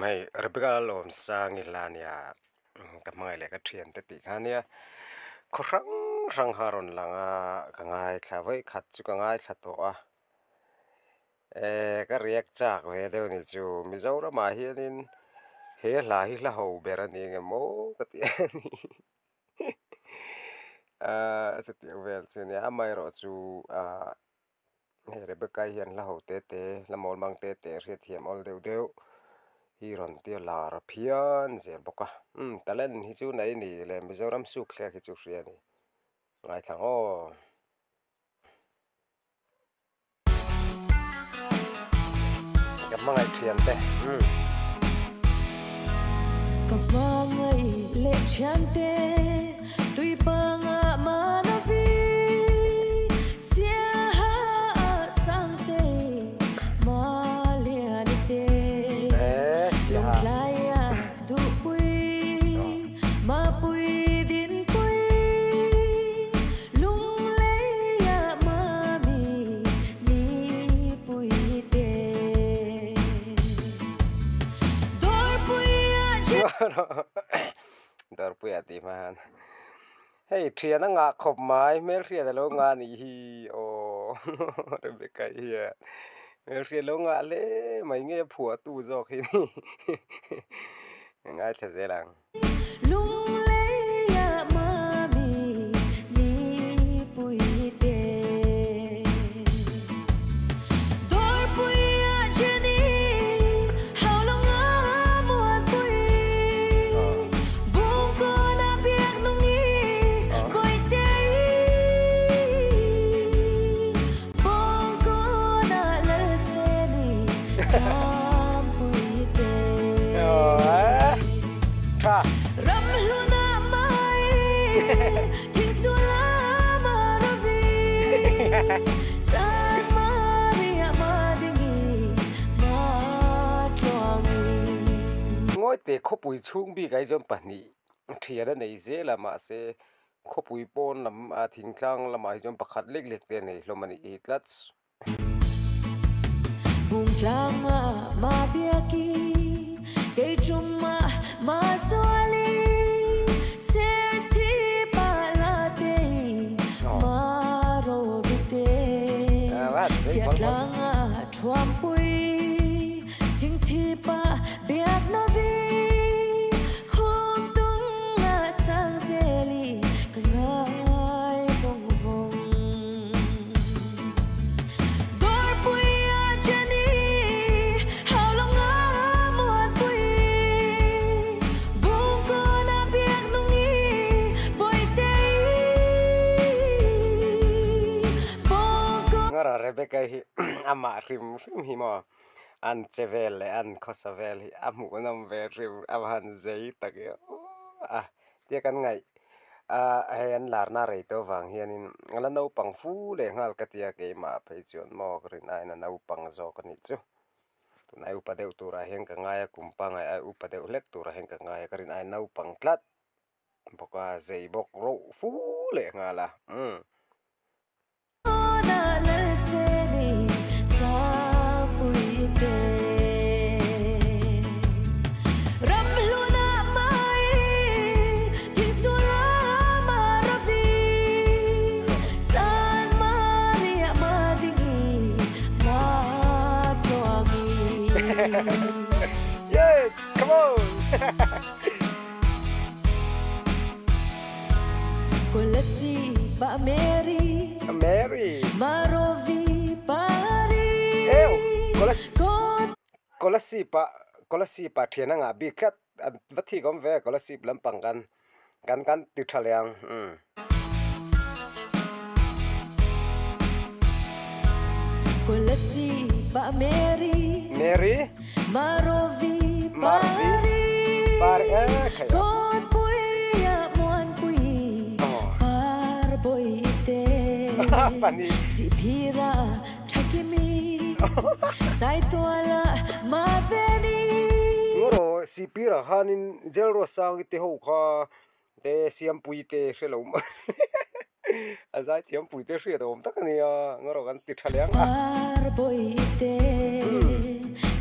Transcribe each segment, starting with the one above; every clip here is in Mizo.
Hei Rebecca Lalawmsangi hla ania ka hmangaih leh ka thiante tih kha ania khaw hrang hrang kha a rawn lang a ka ngaithla vawikhat chu ka ngaithla tawh a eh ka react chak ve deuh a ni chu Mizoramah hianin he hla hi hla ho ber a ni ang em aw ka ti a ni ah chutiang vel chu ania amaherawhchu ah. Hei Rebecca hian hla ho te te hla mawl mang te te hriatthiam awl deuh deuh hi rawn tia lar a phian zel bawk a umm talent hi chu nei ni leh Mizoram suk thlek hi chu hria a ni ngaithla ang aw. Ka hmangaih thian te umm. Ka hmangaih leh thian te tui panga manavi Siaha Sangtei Maliani te Lawngtlaia Duhpui Mapui Dinpui Lungleia Mami Nipui te Dawrpuia Dawrpuia tih hma hian hei thian a ngah khawp mai hmelhriat a lo ngah nih hi aw Rebecca hian hmelhriat lo ngah hle mai nge a phuahtu zawk hi ngaithla zel ang. Lungleia Mami Nipui te Dawrpuia Jenny Haulawng a Muanpui Bungkawn a Biak Nungi Bawihte-i Bawngkawn a Lalseni Champui te Ramhlun a Mai Thingsul a Maravi Chanmari a Madingi Matluangi. Ngawite khawpui chhung bik ah hi chuan pahnih thian a nei zel a mahse khawpui pawn lam ah thingtlang lamah hi chuan pakhat lek lek te a nei hlawm a nih hi tlats. Bungtlanga Mabiaki, Keichuma Mazuali, Serchhipa Latei, Marovite, Chhiatlanga Thuampui, Chhingchhipa Biaknovi, Khumtunga Sangzeli, ka ngai vawng vawng. Dawrpuia Jenny, Haulawng a Muanpui, Bungkawn a Biaknungi, Bawihte-i, Bawngkawn. Ngara Rebecca hi amah hrim hrim hi maw an che vel leh an khawsa vel hi a hmuhnawm ve hrim a han zei tak i a tia kan ngaih ah hei an larna rei tawh vang hianin a la naupang fu leh nghal ka tia keimah phei chuan maw ka rin aiin a naupang zawk a nih chu tunlai upa deuh turah hian ka ngai a kum pangngai ai upa deuh hlek turah hian ka ngai a ka rin aiin naupang tlat bawk a zei bawk rauh fu leh nghal a umm. Yes, come on! Kolasib Mary Mary Marovi Pari Eu Kolasib ah Kolasib ah thian a ngah bik tlat an va thik awm ve Kolasib lampang kan kan kan ti tha leh ang umm. Kolasib ah Mary Mary Marovi Marvi Pari Pari eh khai a. Kawtpuia Muanpui Parbawi te Pani. Sihphira Thakimi Saituala Maveni. Ngawraw Sihphira khanin Jail Ruatsangi te ho kha te Siampui te hre lo mai a zaithiampui te hriat a awm tak a nia ngawraw kan ti tha leh ang a. Parbawi te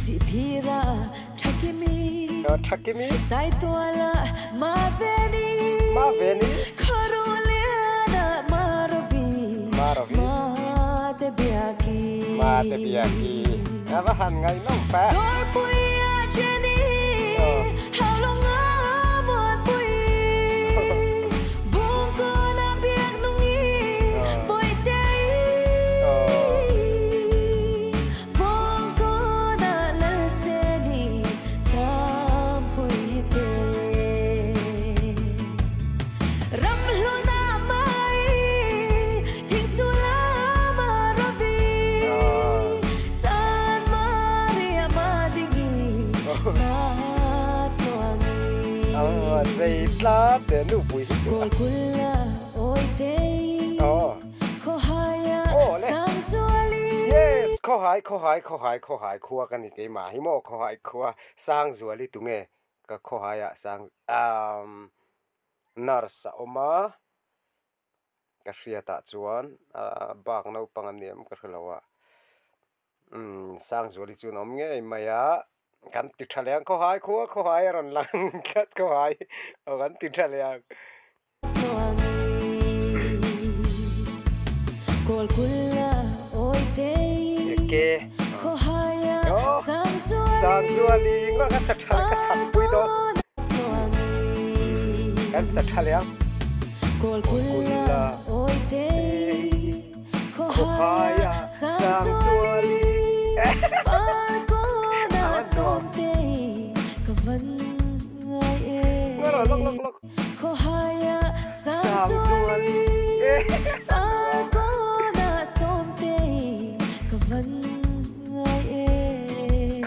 Sihphira Thakimi. Thakimi. Maveni. Maravi. Mate Biaki. Ava han ngai nong pa. Zei tlat te nu pui hi chu. Oh. Oh le. Yes, kho hai kho hai kho hai kho hai khua ka ni keimah hi maw kho hai khua sang zuali tunge ka kho hai ah sang umm nurse a awm a ka hriat ah chuan ah bak naupang a ni em ka hrelo a umm sang zuali chu an awm ngei mai a. Kan ti tha leh ang khawhai khua khawhai a rawn lang tlat khawhai aw kan ti tha leh ang. Ke Sangzuali nga ka sa tha ka sak pui dawn kan sa tha leh ang. Kawlkula khawhaia Sangzuali Lok lok lok Sangzuali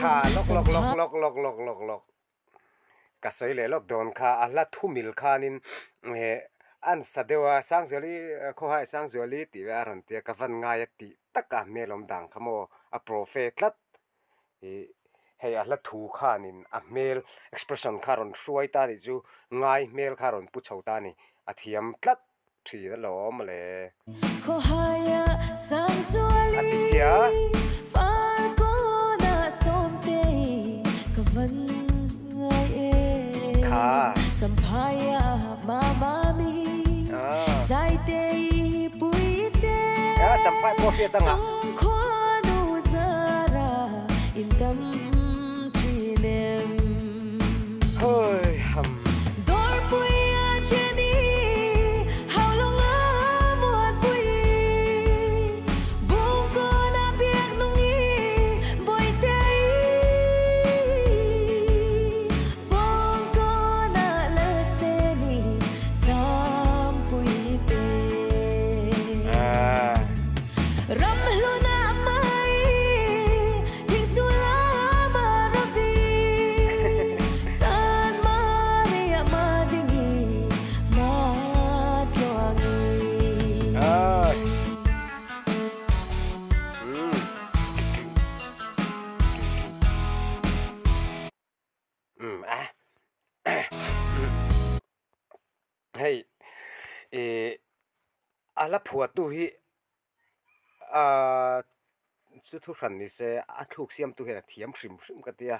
Kha lok lok lok lok lok lok lok lok Ka sawi leh lawk dawn kha a hla thu mil khanin an sa deuh a Sangzuali khawhai Sangzuali tih ve a rawn ti a ka van ngai a tih tak a hmel awm dan kha maw a profe tlat ih hei a hla thu khanin a hmel expression kha a rawn hruai ta nih chu ngai hmel kha a rawn pu chho ta a ni a thiam tlat thin alawm mawle. A ti chiah. Kha. Ah. Champhai pawh hriat ang ah. Hoi ham. Hei ih a la phuahtu hi ahh chu thu hran ni se a thluk siamtu hian a thiam hrim hrim ka tia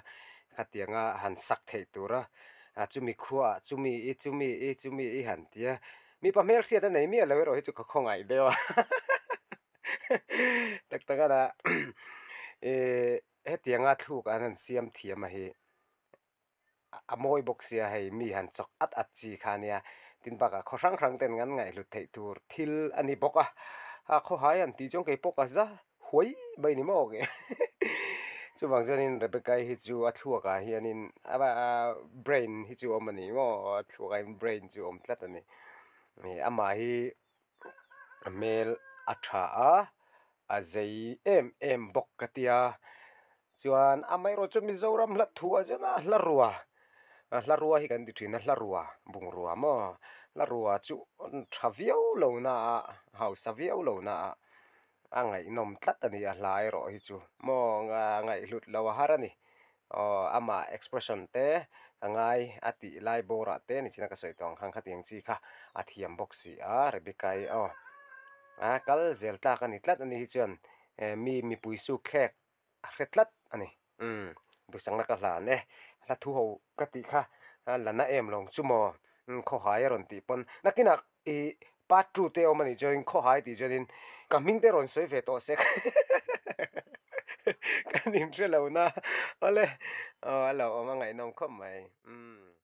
khatianga han sak theih tura chumi khuaah chumi i chumi i chumi i han tia mipa hmelhriat a nei miah lo erawh hi chu ka khawngaih deuh a tak tak a dah ih hetianga thluk an han siam thiam a hi. A mawi bawk sia hei mi han chawk at at chi kha ania tin bakah khaw hrang hrang ten kan ngaihhlut theih tur thil a ni bawk a a khawhai an tih chuan kei pawh ka za huai mai ni maw ke chuvang chuanin Rebecca hi chu a thluak ah hianin brain hi chu a awm a ni maw a thluak ah hian brain chu a awm tlat a ni amah hi a hmel a tha a a zei em em bawk ka tia. Chuan amaherawh chu Mizoram hla thu ah chuan a hla rua a hla rua hi kan ti thin a hla rua bungrua maw hla rua chu tha viau lo na a hausa viau lo na a a ngaihnawm tlat a ni a hla erawh hi chu maw ngaihhlut lo a har a ni aw amah expression te ka ngai a tih lai bawr ah te nichina ka sawi tawh ang khan khatiang chi kha a thiam bawk si a Rebecca i aw a kal zel tlak a ni tlat a ni hi chuan mi mipui suk thlek. A hre tlat a ni. Umm, duhsakna ka hlan e. Hla thu ho ka tih kha la na em lawng chu maw? Khawhai a rawn tih pawn nakinah i part two te awm a nih chuanin khawhai tih chuanin ka hming te rawn sawi ve tawh sek kan inhre lo na awle aw a lo awm a ngaihnawm khawp mai umm.